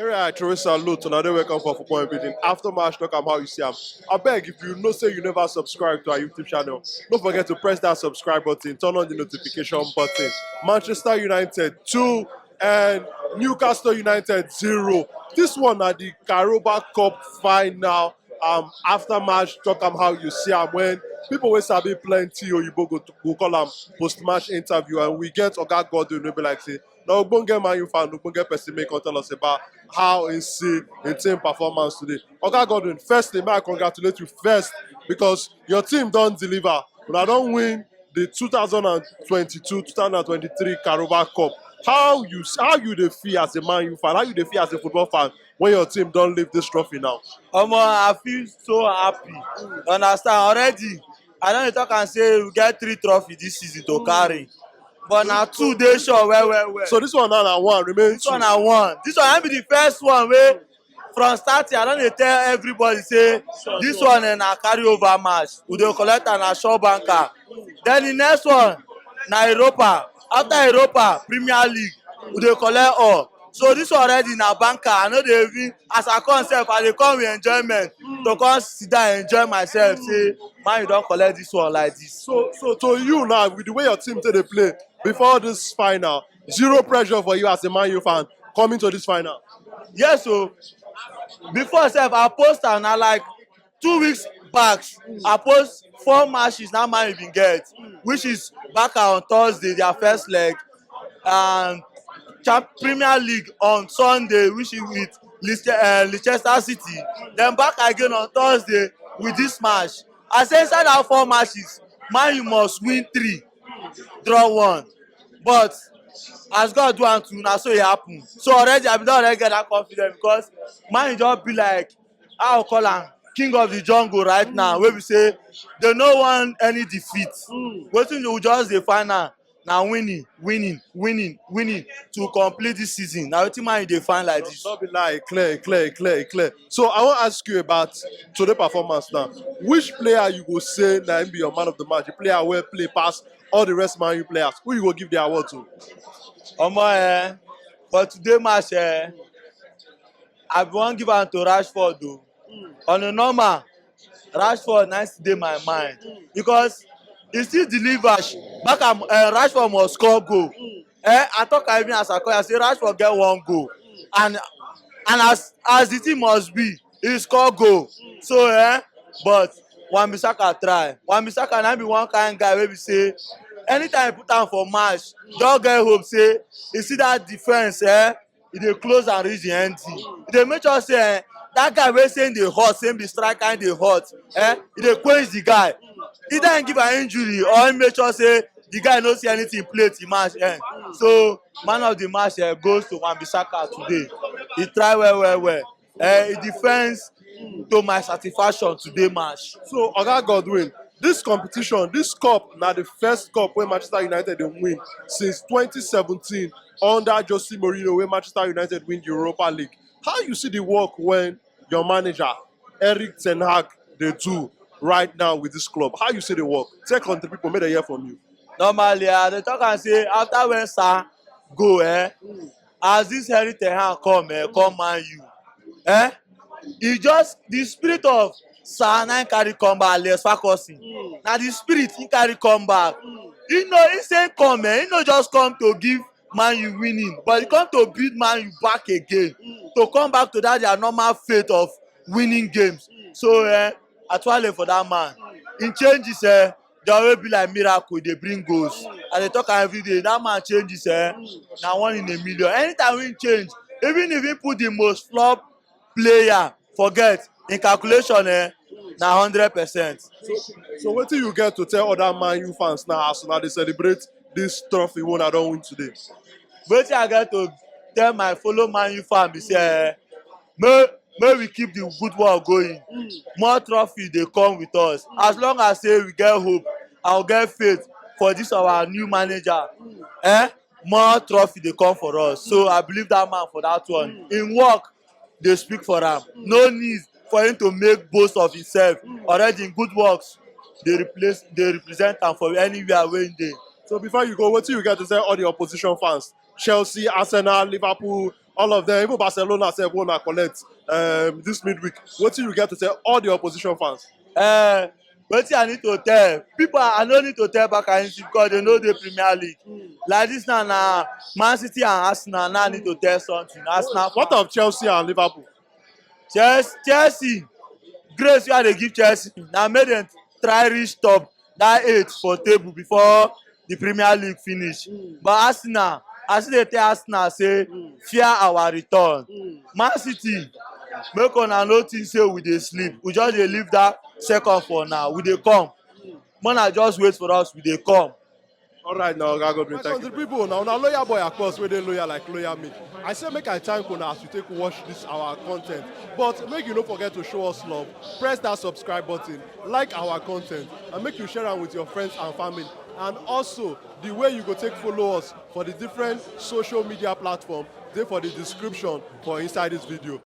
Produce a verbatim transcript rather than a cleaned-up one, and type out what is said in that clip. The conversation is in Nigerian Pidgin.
Area I Teresa Lot, and I don't welcome for football building. After match, talk am how you see am. I beg, if you know say you never subscribe to our YouTube channel, don't forget to press that subscribe button, turn on the notification button. Manchester United two and Newcastle United zero. This one at the Carabao Cup final. Um, after match, talk am how you see am. When people wey sabi plenty oyibo go, go call am post match interview, and we get Oga Godwin wey be like say na ogbonge Man U fan, ogbonge person make come tell us about how he see him team performance today. Oga Godwin, firstly, may I congratulate you first because your team don deliver. Una don win the two thousand and twenty-two two thousand and twenty-three Carabao Cup. How you how you dey feel as a Man U fan? How you dey feel as a football fan when your team don lift this trophy now? Omo, I feel so happy. You understand already? I don dey talk am say we get three trophy this season to carry, but na two dey sure well well well. So this one now na one remain. This two. One na one. This one na be the first one wey from starting I don dey tell everybody say this one eh, na carry over match. We dey collect am na sure banker. Then the next one na Europa. After Europa, Premier League, we dey collect all. So this one already na banker. I no dey even as I come sef, I dey come with enjoyment to come sit down enjoy myself. Say Man U don collect this one like this. So, so to you now, with the way your team take dey play before this final, zero pressure for you as a Man U fan coming to this final. Yes, so before sef I post am na like two weeks back. I post four matches na Man U bin get, which is Barca on Thursday, their first leg, and Champ Premier League on Sunday, which is with Leicester, uh, Leicester City. Then back again on Thursday with this match. I say inside our four matches, Man U must win three, draw one. But as God do am too, na so e happen. So already I bin don already get that confidence because Man U just be like how I call am king of the jungle right now. Wey be say they no want any defeat. Wetin you just dey find am na winning, winning, winning, winning to complete this season. Na wetin Man U dey find like this. No be lie, clear, clear, clear, clear. So I wan ask you about today performance now. Which player you go say na him be your man of the match? The player wey play pass all the rest Man U players. Who you go give the award to? Omo eh, for today match eh, I bin wan give am to Rashford o. On a normal, Rashford na still dey my mind because he still deliver. Back am uh, Rashford must score goal. Eh, I talk am even as I call am say Rashford get one goal and and as as the thing must be, he score goal. So eh, but Wan-Bissaka try. Wan-Bissaka na be one kind guy wey be say anytime you put am for match, just get hope say you see that defense eh, e dey close and reach the end thing. E dey make sure say eh, that guy wey say him dey hot, say him be striker, him dey hot, eh, e dey quench the guy. Either him give am injury or him make sure say the guy no see anything play till match end. So man of the match eh, goes to Wan-Bissaka today. He try well well well. Eh, he defends to my satisfaction today match. So Oga Godwin, this competition, this cup na the first cup wey Manchester United dey win since twenty seventeen under Jose Mourinho wey Manchester United win the Europa League. How you see the work when your manager Eric Ten Hag dey do right now with this club? How you see the work? Tell country people make dem hear from you. Normally I dey talk am say after when Sir go eh, as this Eric Ten Hag come eh, come Man U eh, e just the spirit of Sir na him carry come back, Alex Ferguson. Na the spirit he carry come back. He no he say come eh, he no just come to give Man U winning, but he come to build Man U back again to come back to that their normal faith of winning games. So eh, actually for that man, he changes eh, dey always be like miracle, dey bring goals. I dey talk am every day, that man changes eh, na one in a million. Anytime wey he change, even if he put the most flop player, forget, in calculation eh, na hundred percent. So wetin you get to tell other Man U fans now as una dey celebrate this trophy wey una don win today? Wetin I get to tell my fellow Man U fan be say eh, make make we keep the good work going. More trophy dey come with us as long as say we get hope and we get faith for this our new manager. Eh, more trophy dey come for us. So I believe that man for that one. Him work dey speak for am. No need for him to make boast of himself. Already him good works dey replace dey represent am for anywhere wey him dey. So before you go, wetin you get to tell all the opposition fans? Chelsea, Arsenal, Liverpool, all of them, even Barcelona sef, wey una collect um, this midweek. Wetin you get to tell all the opposition fans? Uh, wetin I need to tell people, I no need to tell Bakayensi because they know the Premier League. Like this now, na Man City and Arsenal now need to tell something. Arsenal. What of Chelsea and Liverpool? Chelsea, Chelsea, grace wey I dey give Chelsea na make dem try reach top that eight for table before the Premier League finish. But Arsenal, I still dey tell Arsenal say fear our return. Man City, make una no think say we dey sleep. We just dey leave that second for now. We dey come. Una just wait for us. We dey come. All right, now, Oga Godwin, My thank country you. People, now una loyal boy, of course, where they loyal like loyal me. I say make I thank una as you take watch this our content, but make you no forget to show us love. Press that subscribe button, like our content, and make you share am with your friends and family. And also, the way you go take follow us for the different social media platform, dey for the description for inside this video.